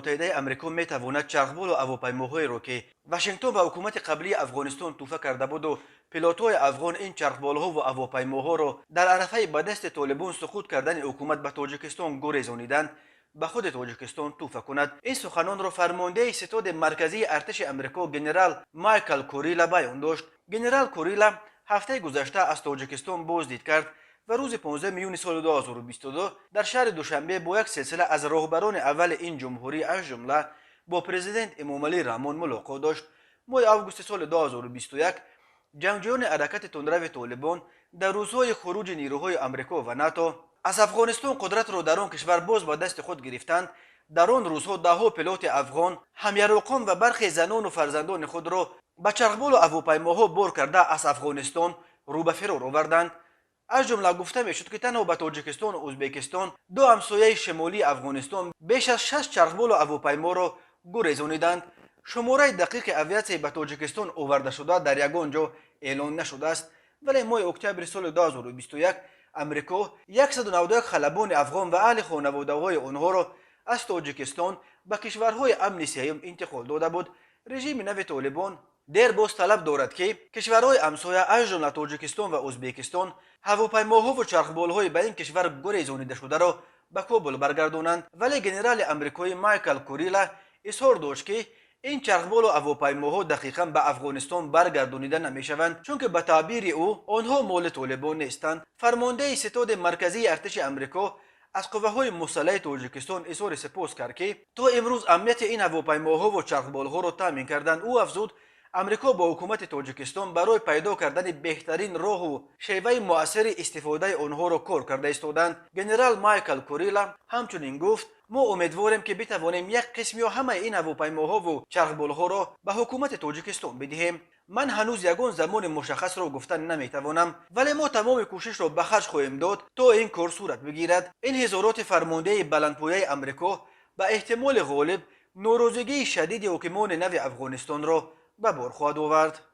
Муттаҳидаи Амрико метавонад чархболу ҳавопаймоҳоеро, ки Вашингтон ба ҳукумати қаблии Афғонистон тӯҳфа карда буду пилотҳои афғон ин чархболҳову ҳавопаймоҳоро дар арафаи ба дасти Толибон суқут кардани ҳукумат ба Тоҷикистон гурезониданд, ба худи Тоҷикистон тӯҳфа кунад. Ин суханонро фармондеҳи ситоди марказии артиши Амрико генерал Майкл Курила баён дошт. Генерал Курила ҳафтаи гузашта аз Тоҷикистон боздид кард ва рӯзи 15 июни соли 2022 дар шаҳри Душанбе бо як силсила аз роҳбарони аввали ин ҷумҳурӣ, аз ҷумла бо президент Эмомалӣ Раҳмон, мулоқот дошт. Моҳи августи соли 2021 ҷангҷӯёни ҳаракати тундрави Толибон дар рӯзҳои хуруҷи нерӯҳои Амрико ва НАТО аз Афғонистон қудратро дар он кишвар боз ба дасти худ гирифтанд. Дар он рӯзҳо даҳҳо пилоти афғон ҳамяроқон ва бархе занону фарзандони худро ба чархболу ҳавопаймоҳо бор карда, аз Афғонистон рӯ ба фирор оварданд. Аз ҷумла гуфта мешуд, ки танҳо ба Тоҷикистону Ӯзбекистон, ду ҳамсояи шимолии Афғонистон, беш аз 60 чархболу ҳавопайморо гурезониданд. Шумораи дақиқи авиатсияи ба Тоҷикистон овардашуда дар ягон ҷо эълон нашудааст, вале моҳи октябри соли 2021 Амрико 191 халабони афғон ва аҳли хонаводаҳои онҳоро аз Тоҷикистон ба кишварҳои амни сеюм интиқол дода буд. Режими нави Толибон дер боз талаб дорад, ки кишварҳои ҳамсоя, аз ҷумла Тоҷикистон ва Ӯзбекистон, ҳавопаймоҳову чархболҳои ба ин кишвар гурезонидашударо ба Кобул баргардонанд. Вале генерали амрикоӣ Майкл Курила изҳор дошт, ки ин чархболу ҳавопаймоҳо дақиқан ба Афғонистон баргардонида намешаванд, чунки, ба таъбири ӯ, онҳо моли Толибон нестанд. Фармондеҳи ситоди марказии артиши Амрико аз қувваҳои мусаллаҳи Тоҷикистон изҳори сипос кард, ки то имрӯз амнияти ин ҳавопаймоҳову чархболҳоро таъмин карданд. Ӯ афзуд, Амрико бо ҳукумати Тоҷикистон барои пайдо кардани беҳтарин роҳу шеваи муассири истифодаи онҳоро кор карда истоданд. Генерал Майкл Курила ҳамчунин гуфт: «Мо умедворем, ки битавонем як қисм ё ҳамаи ин ҳавопаймоҳову чархболҳоро ба ҳукумати Тоҷикистон бидиҳем. Ман ҳанӯз ягон замони мушаххасро гуфта наметавонам, вале мо тамоми кӯшишро ба харҷ хоҳем дод, то ин кор сурат бигирад». Ин изҳороти фармондеҳи баландпояи Амрико ба эҳтимоли ғолиб норозигии шадиди ҳокимони нави Афғонистонро ба бор хоҳад овард.